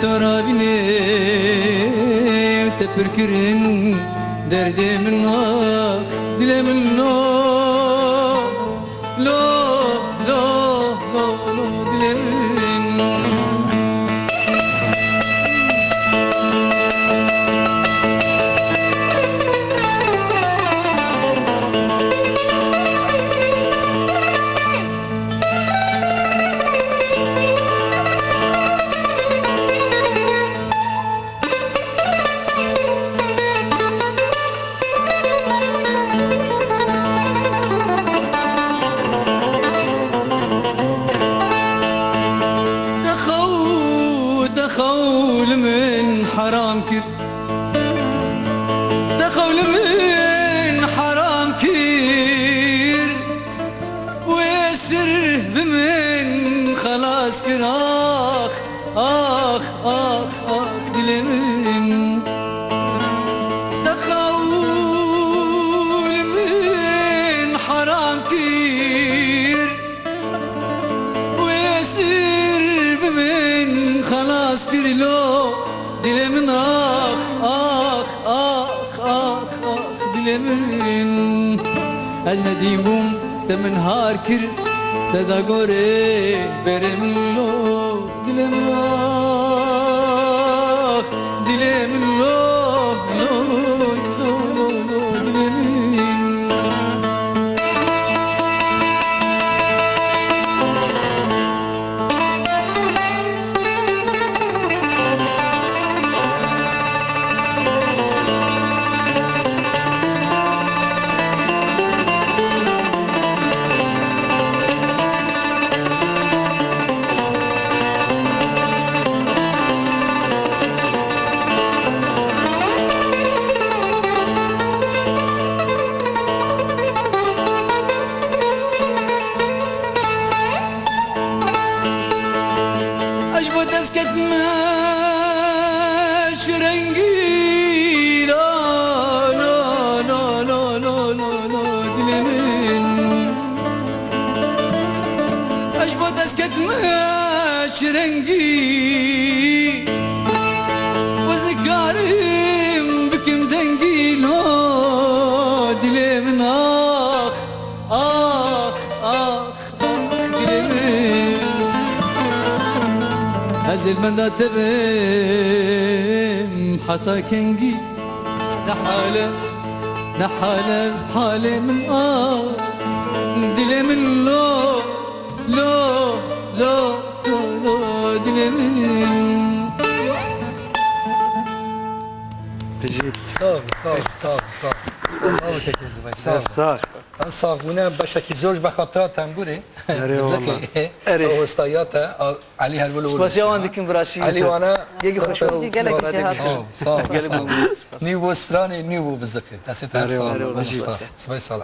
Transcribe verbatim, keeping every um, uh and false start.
Te rabînê û te pir kirin derdê min, ax dilê min, lo, lo, lo, lo, lo, dilê min. Te xew, te xew li min heram kir. Te xew li min heram kir. Wê sir bi min xelas kir, ax, ax, ax, ax, dilê min. Te xew li min heram kir. Wê sir bi min xelas kir, lo, dilê min, ax, ax, ax, ax, ax, dilê min. Ez nedîn bûm, te min har kir, te da gorê berê min, lo, dilê min, ax, dilê min, lo, lo, lo, lo, lo, dilê min. Ez ji bo dest ketime çi rengî, lo, lo, dilê min. Ez ji bo dest ketime çi rengî, ez nikarim bikim dengî, lo, dilê min, ax, ax, ax. Dilê min. Ez ê li benda te bim heta kengî? Ne hale, ne hale halê min, a dilê min, lo, lo, lo, lo, lo, dilê min. Bijî. Sağ ol, sağ ol, sağ ol, sağ ol. Sağ ol, Tekez Bey, sağ ol. Sağ ol. Ha, sax bûne, beşekî zor ji bexatira tembûrê. Erê, bizikê. Erê. Westaya te, a, Elî Helwil û Spasiya wan dikim, bi rastî. Elî wana. Gelek xweş. Gelek spas. Sağ ol, sağ ol, sağ ol. Gelek spas. Nî bo stranê, nî bo bizikê. Destê te sağ ol. Erê, wala, spas. Spas. Spas.